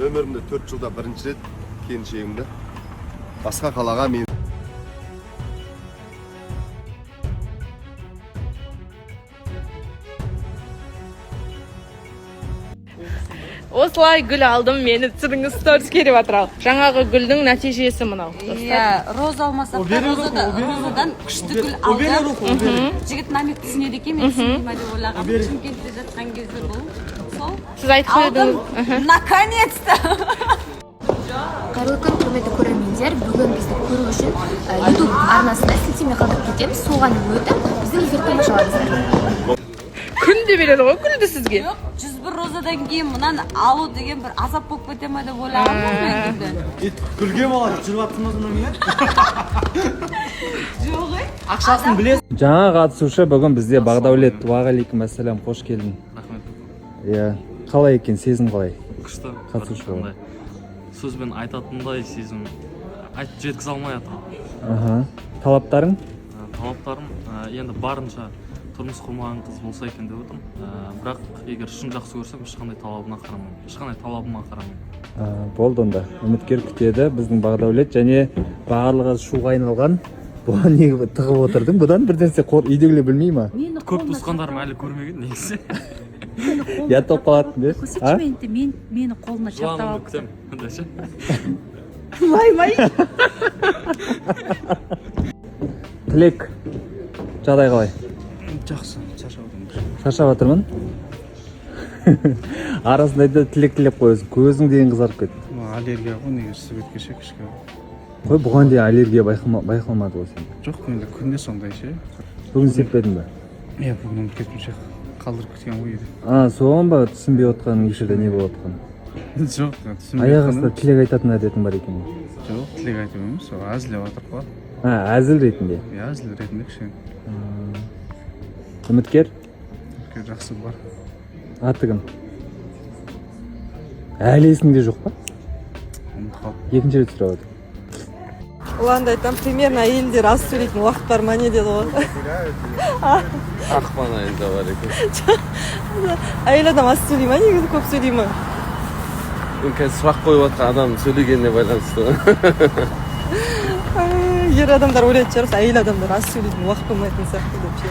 Өмірімде 4 жылда бірінші рет келіншегімді басқа қалаға мен Осылай гүл алдым, мені түсіріңіз, сторис келіп жатыр. Ал жаңағы гүлдің нәтижесі мынау, достар. Иә, роза алмасақ та, розадан күшті гүл алдым. Жігіт намек түсінеді екен, мен түсінбей ма деп ойлағанмын. Шымкентте жатқан кезде бұл сол. Сіз айтып Алдым, едіңіз. наконец-то. Қайырлы күн, құрметті көрермендер! Бүгін бізді көру үшін YouTube арнасына сілтеме қалдырып кетеміз. Соған өтіп, біздің эфирді тамашалаңыздар. Күнде береді ғой гүлді сізге. Жоқ, 101 розадан кейін мынаны алу деген бір азап болып кете ма деп ойлағанмын мен гүлді. Ит гүлге болады, жүріп жатсың ба сонда мен? Жоқ, ей. Ақшасын білесің. Жаңа қатысушы бүгін бізде Бағдәулет. Уағалейкум ассалям, қош келдің. Рахмет. Иә, қалай екен, сезім қалай? Күшті. Қатысушы Қандай сөзбен айтатындай сезім, айтып жеткізе алмай жатырмын. Аха, талаптарың? Талаптарым, енді барынша тұрмыс құрмаған қыз болса екен деп отырмын. Бірақ егер шын жақсы көрсем, ешқандай талабына қарамаймын, ешқандай талабыма қарамаймын. Болды онда, үміткер күтеді біздің Бағдәулет. Және барлығы шуға айналған. Бұған не тығып отырдың? Бұдан бір нәрсе үйдегілер білмей ма? Көп туысқандарым әлі көрмеген негізі. Ұят болып қалатын де. А? Мен мені қолына Жыланымды күтемін да ше. Тілек, жағдай қалай? Жақсы, шаршап отырмын. Шаршап жатырмын. Арасында да тілек тілеп қоясың, көзің деген қызарып кетті. Аллергия ғой негізі, светке ше кішкене. Қой, бұған дейін аллергия байқалмады ғой сенде. Жоқ, енді күнде сондай ше. Бүгін сеппедің ба? Иә, бүгін ұмытып кеттім ше. Қалдырып кеткен ғой үйде. А, соған ба, түсінбей отқаның эфирде не болып жатқанын? Жоқ, түсінбей. Аяқ астында тілек айтатын әдетің бар екен ғой. Жоқ, тілек айтып емес, сол әзілдеп жатыр ғой. А, әзіл ретінде. Иә, әзіл ретінде кішкене. Үміткер? Жақсы бар. Аты кім? Әлі есіңде жоқ па? Ұмытып қалдым. Екінші рет сұрап отыр. Ұланды айтамын, примерно әйелдер аз сөйлейтін уақыт бар ма, не деді ғой. Ақпан айында бар екен. Әйел адам аз сөйлей ма негізі, көп сөйлей ма? Енді қазір сұрақ қойып жатқан адам сөйлегеніне байланысты. Ай, ер адамдар ойлайтын шығар, әйел адамдар аз сөйлейтін уақыт болмайтын сияқты деп ше.